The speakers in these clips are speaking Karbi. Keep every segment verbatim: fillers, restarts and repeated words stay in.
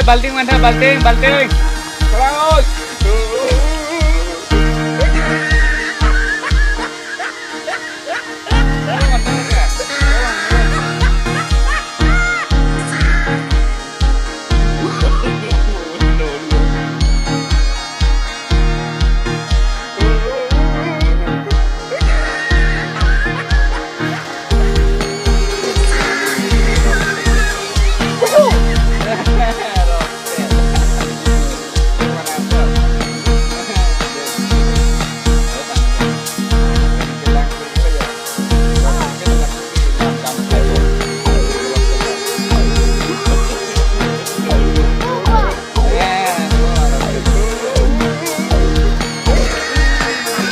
Balting mantha, balting, balting. Terus.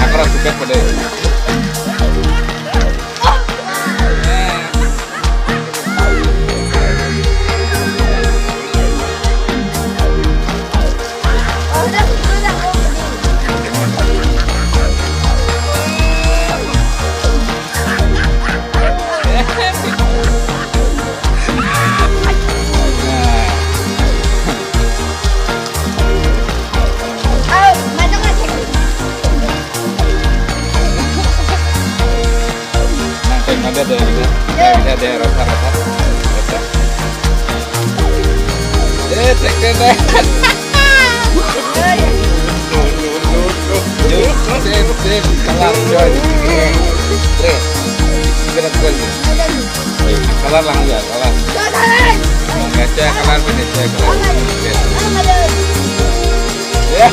Akara suket pada. Nang pen ada deh, gitu. Ada deh, rasa, rasa. Rasa. Eh, tek, tek, tek. Yuk, sip, sip. Kalah, coy. Tres. Gerak, gerak. Kalah lang ya, kalah. Ngecek kalah, ngecek kalah. Ya.